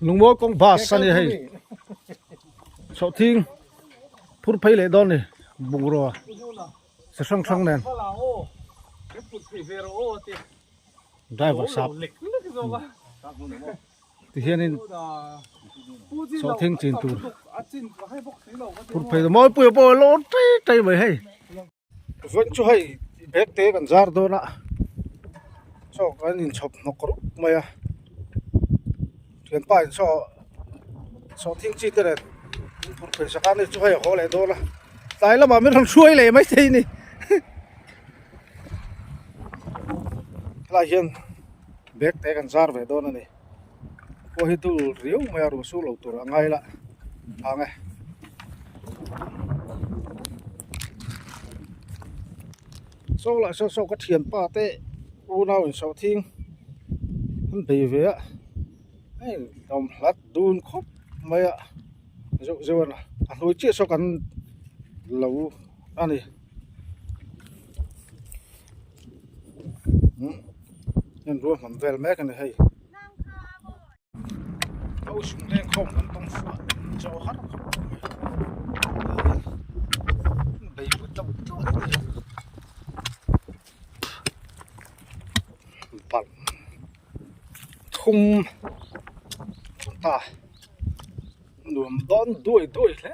Lungmawi kawng bus a ni hei sawhthing phur phei leh dawn a ni bungrua chi hrang hrang nen driver sap ti hianin sawhthing chin tur phur phei mawi pui pawh a lawr ṭai ṭai mai hei. Vawiin chu hei bag te kan zar dawn a chaw kan inchhawp hnawk rup mai a thianpa in saw sawhthing chi te nen in phur phei sak a ni chu hei a haw leh dawn a tlai lamah min rawn hruai leh maithei a ni helaiah hian bag te kan zar ve dawn a ni pawh hi dul riau mai a ruah sur lo tur a ngai la ang e. Saw lah saw saw ka thianpa te unau in sawhthing an bei ve a hei hlawm hlat dun khawp mai a zeuh zeuh a a hnuai chiah saw kan lo a ni. Heng ruahman vel mek a ni hei. Ho sum leng khawm kan tawng fuh a chaw har khawp mai. Bei bu teuh teuh a ni. Bang thum ta nuam dawn duai duai hle.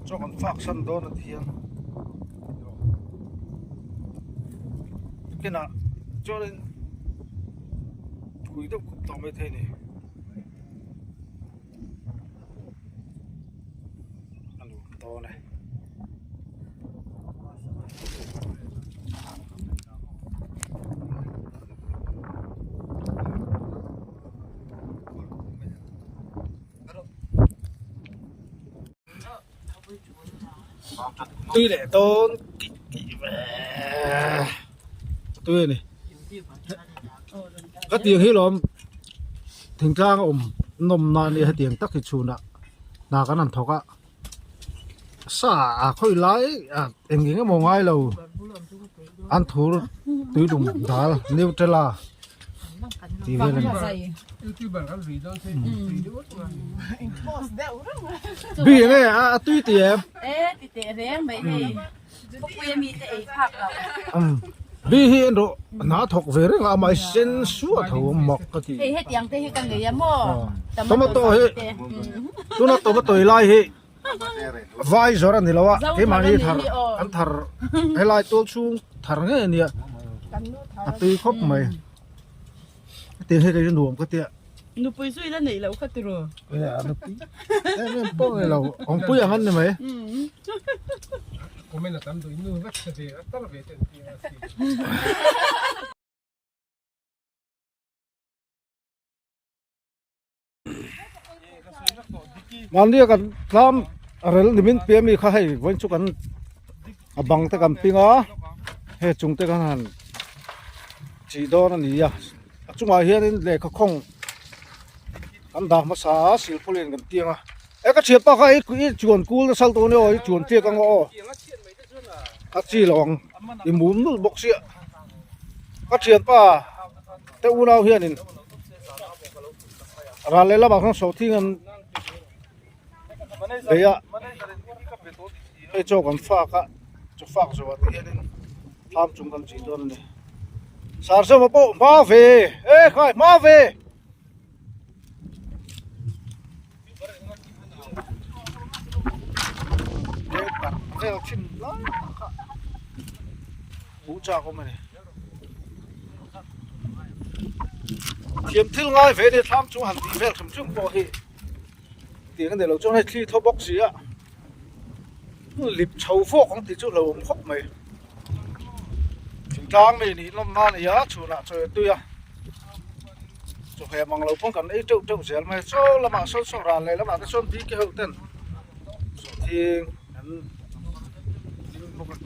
Chaw kan fak san dawn a ti hian kinah chuanin phui deuh khup tawh maithei a ni. A nuam dawn e. Tui leh dawn tih tih ve tui a ni ka tiang hi lawm thingtlang a awm nawm na ania hetiang tak hi chhunah hna kan han thawk a sa a khawi lai ah eng eng emaw ngai lo an thur tuidum dal nutella tih vel a ni bi enge a tui ti em bi hi en rawh hna thawk ve reng a amah hi sen suah tho a mak ka ti tomato hi tuna tomato lai hi vai zawrh a ni lo a keimahni thar an thar helai tual chhung thar ngei a nia a tui khawp mai hetiang hi kei chu nuam ka tia nupui zui la neih loh kha tiraw nupui em em pawh nei lo awmpui ang an ni mai comment a tam duh in nu vek se ve a tar ve te an ti a si. Mahnia kan tlam rel ni min pe ami kha hei vawiin chu kan a bang te kan ping a hei chung te kan han chih dawn a ni a a chungah hianin lehkha khawng kan dah hmasa a silpauline kan tiang a e ka thianpa kha i chuan kul nasa lutuk a nia aw i chuan chiak ang aw a chi lo ang i mum nulh bawk sia ka thianpa te unau hianin ral leh lamah khan sawhthing an bei a hei chaw kan fak a chaw fak zawh ah te hianin thlam chung kan chih dawn a ni sarsawma pawh hma ve e khai hma ve. Vel thin lai tak kha hmuh chak awm a ni. Thiam thil ngai ve ni thlam chung han tih vel hrim hrim pawh hi tiang a ni lo chuan hei thli thaw bawk si a lip chho fawk ang tih chu a hlauhawm khawp mai. Thingtlang mi nih nawm nan a ni a chhunah chawi a tui a chawhmeh mang lo pawn kan ei teuh teuh zel mai chaw lamah sawn sawn ral leh lamah te chuan bike ho ten sawhthing an ding bawk a.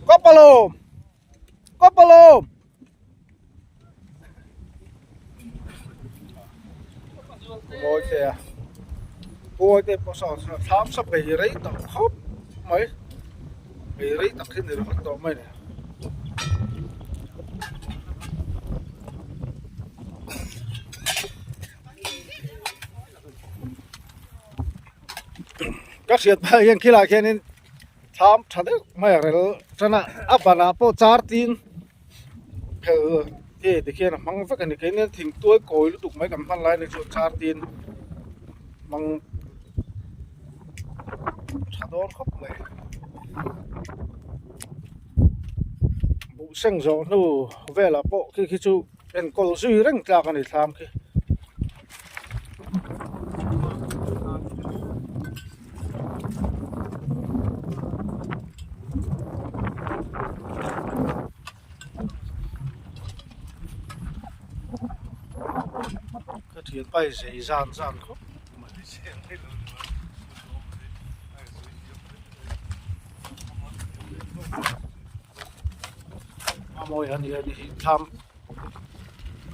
Kawp. alawm kawp alawm mawi te a mawi te pawh sawn thlam sa bei rei tawh khawp mai bei rei tak hi ni ringawt tawh mai ni. Ka hriat phah hian khilai khianin thlam tha deuh mai a rel tan a a banah pawh char tin phel te tikhian a hmang vek a ni keini thing tuai kawi lutuk mai kan hman lai ni chu char tin hmang tha dawn khawp mai buh seng zawh hnu velah pawh khi khi chu. Enkawl zui reng tlak a ni thlam khi. Ka thianpa hi zei zan zan khawp mai. A mawi a ni a ni hi thlam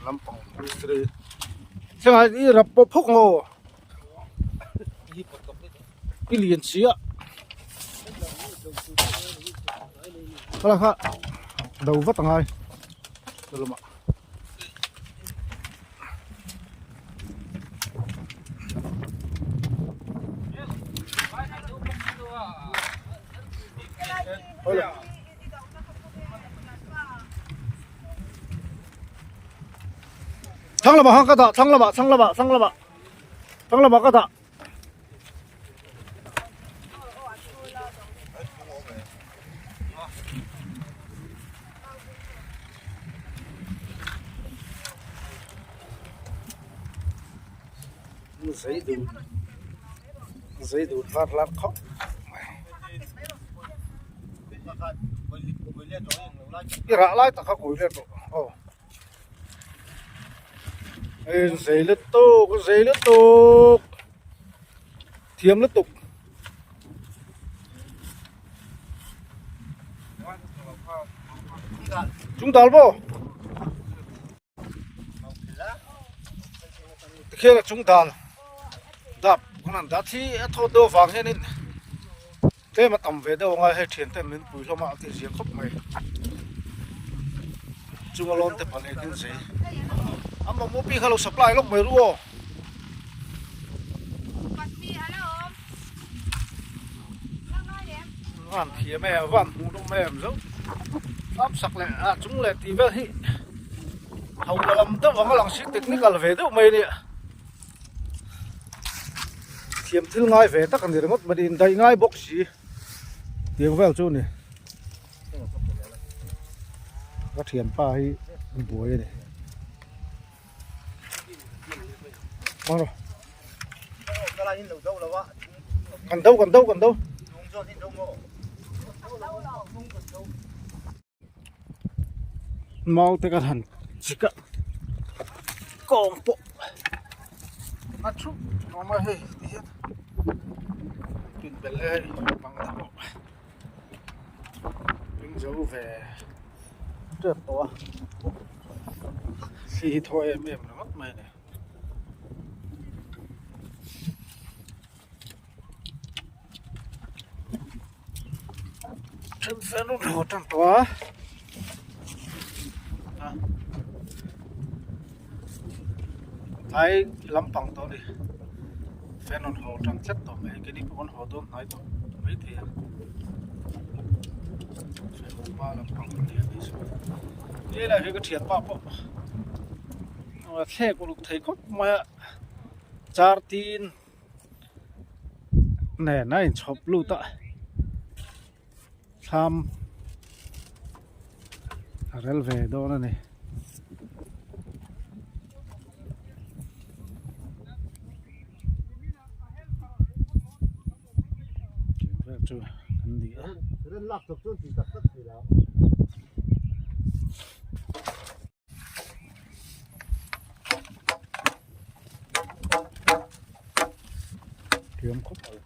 lampang mistiri thlengah i rap pawh phawk maw i lian si a khala kha do vat angai lamah. Thlang lamah khan ka dah thlang lamah thlang lamah thlang lamah thlang lamah ka dah. Zei dun zei dun var lar khawp mai i rah lai tak kha kawi let rawh aw hei zei lutuk zei lutuk thiam lutuk. Chung dal maw? Tikhian a chung dal dap kan han dah thi a thawt deuh avang hianin tlem a tam ve deuh anga hei thian ten min pui hlawm a a ti zia khawp mai. Chunga lawn te pahnih khin zei a mamawh bik kha lo supply lawk mai ru aw. Van thiam em van hmuh nawm em zo thlam sak leh a chung leh tih vel hi ho la lam deuh ang a lang si technical ve deuh mai a nia thiam thil ngai ve tak a ni ringawt mai indaih ngai bawk si tiang vel chu a ni. Ka thianpa hi buai a ni. Kan do kan do kan do. Mau te ka han chik a kawng pawh a thup awm a hei ti hian pin belh e hei bang te pawh ping zo ve tep tawh a thli hi thaw em em ringawt mai a ni. Then fel rawn haw tan tawh a tlai lampang tawh a ni fan rawn haw tan tlat tawh mai keini pawh kan haw dawn hnai tawh maithei a fan upa lampang a ni a ni helai hi ka thianpa pawh a thlek uluk thei khawp mai a char tin. Nen a inchhawp lut a thlam a rel ve dawn a ni. Vel chu an ni a. Thiam khawp mai.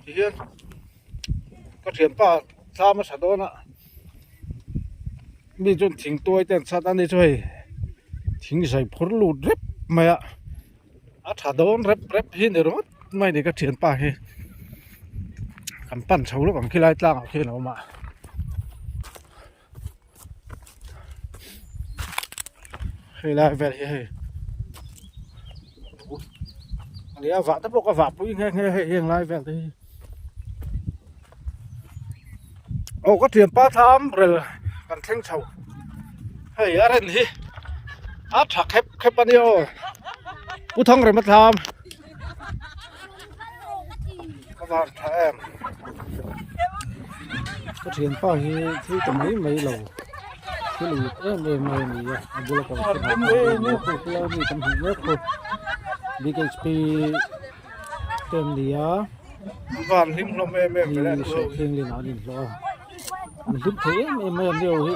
Ti hian ka thianpa thlam a tha dawn a mi chuan thing tuai te an chhat a ni chu hei thing zai phur lut rep mai a a tha dawn rep rep hi ni ringawt mai ni ka thianpa hi kan pan chho lawk ang khilai tlangah khian a awm a. Hei lai vel hi hei ania vah te pawh ka vah pui nghe nghe hei heng lai vel te hi aw ka thianpa thlam rel kan thleng chho hei a ren hi a tha khep khep ania aw pu Thangrema thlam. Ka van tha em ka thianpa hi thil ta mai mai lo thil uluk em em mai a ni a a bula kawr te ha kha a mi kan hmuh mek khu bhp te an ni a van hlim hlawm em em mi sawhthing an inhlawh a an hlim thei em em mai a ni ho hi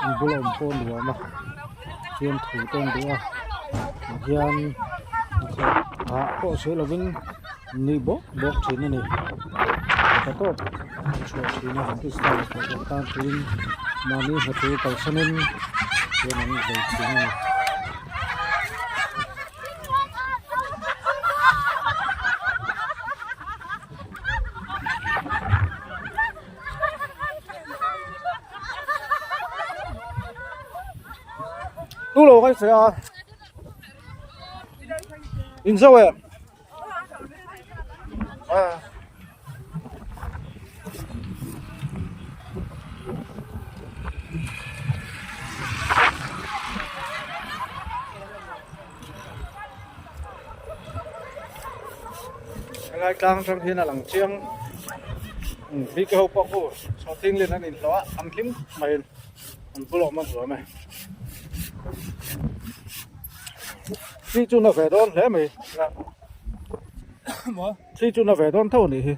an bula awm pawh a nuam a fiamthu te an duh a ah hian ah pawh sawi lovin nuih bawk bawk thin a ni ka tawp an chhuah thin a Krista kohhran tan tuin mahni hnathawh kalsanin hian an vei thin a ni. Tu lo kai sawi a in zo em a Helai tlang atang hian a lang chiang bik ho pawh khu sawhthing len an inhlawh a an hlim mai an bulah awm a zuam e thli chu na ve dawn hle mai thli chu na ve dawn tho a nih hi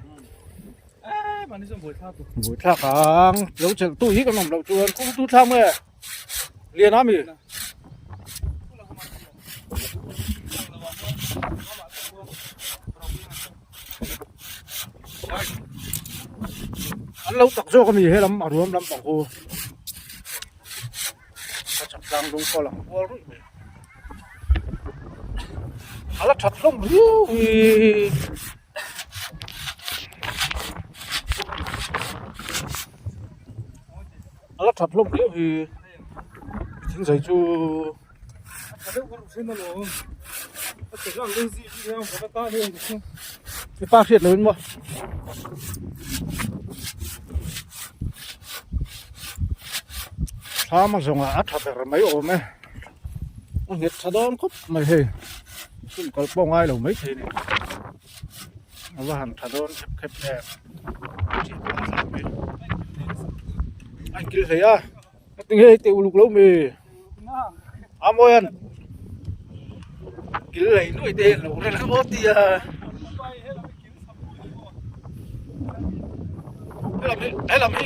buaithlak ang lo chelh tu hi kan awm loh chuan kawng tu thlam nge. Lian a mi. An lo tak zawk a mi he lam a ruam lam pang khu. Ka chak tlang lung pawh lang kual ruih mai. A la that hlawm riau hi. A la that hlawm riau hi thing zai chu i pa hriat loin maw. Thlam a zawngah a tha ber mai awm e a nghet tha dawn khawp mai hei sum kal pawh ngai lo maithei a ni. A va han tha dawn khep khep em a inkil hlei a tinge hei teh uluk lo mi a mawi an kil hlei nuai te hian lo rel aw tia helam hi helam hi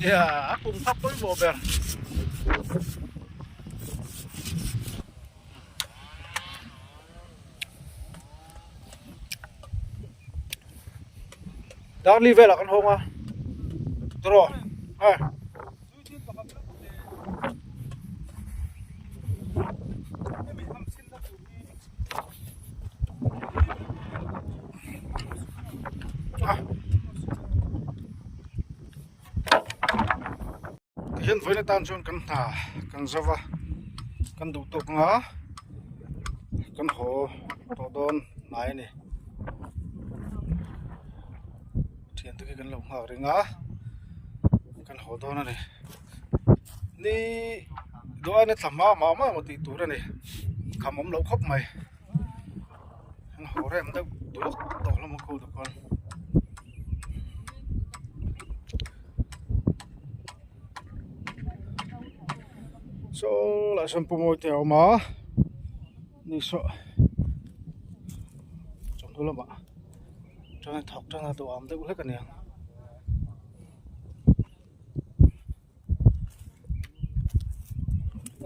yeah a kum kha pawimawh ber. Darli velah kan hawng a tiraw a. Tihian vawiin atan chuan kan hna kan zo va kan duh tawk anga kan haw tawh dawn hnai a ni thian te khi kan lo nghak reng a kan haw dawn a ni ni duaina thla hma mah mah emaw tih tur a ni kham awm loh khawp mai an haw rem deuh duak tawh hlawm a khu te khuan. Saw lai sawn pawmawi te a awm a ni saw chawhnu lamah tana thawk tana duham deuh hlek a ni ang.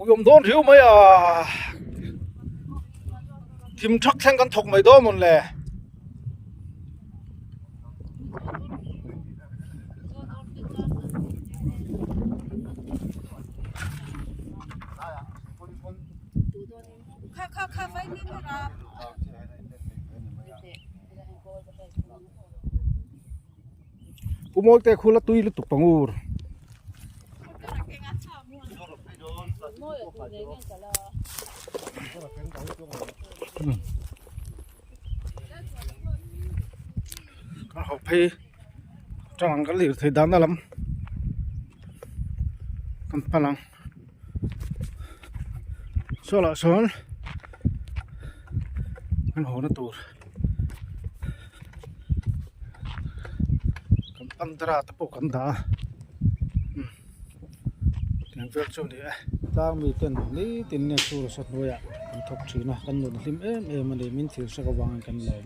Uiawm dawn riau mai a thim thak thleng kan thawk mai dawn mawn le. Pu Mawlte khul a tui lutuk pangur. Kan hawk phei tang ang kan lir thei dan na lam kan pan ang saw lah sawn kan haw na tur. Kan pandara te pawh kan dah a umm tiang vel chu a ni e. Tlang mi ten nitin nge chu resort hnuaiah kan thawk thin a kan nun a hlim em em a ni min thil hrek avangin kan lawm.